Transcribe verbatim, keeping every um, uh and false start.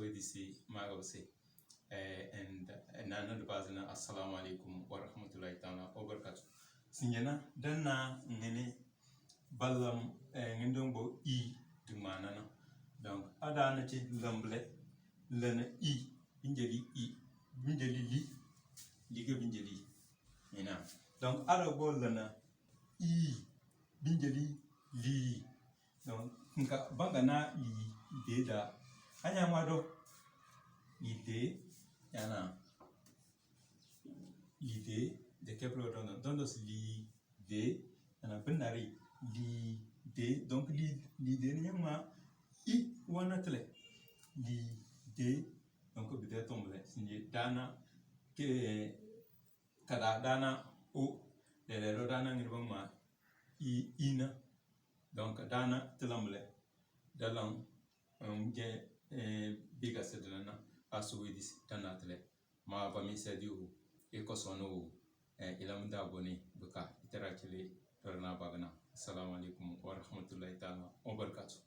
Wedisi maagabisi. Eh, and, eh, nana di baazina, assalamu alaikum wa rahmatullahi ta'ala wa barakatuh. Sinjana, danna ngini balam, eh, ngini dongbo i di ŋmaanana. Donc, a daana ti lambile, lana i, binjali i, binjali li, liga binjali. Ina. Donc, a dogbo lana i, binjali li. Donc, nka banga na li de da. Anya ma do. Li de, yana. Li de, de keplo dondo. Dondo si li de, yana binari. Li de, donc li, li de ni ma i wana tele. Li de, donc bi de tombele. Sinje dana ke kada dana o, lele do dana ngiri bang ma i, ina. Donc, dana tilamle, dalang, um, je, eh, biga sedana, asu wedis, dana tile. Ma ba mi sediu, e kosono, eh, ilam da boni, buka, itera chile, dorna bagana. Assalamu alaikum wa rahmatullahi ta'ala wa barakatuh.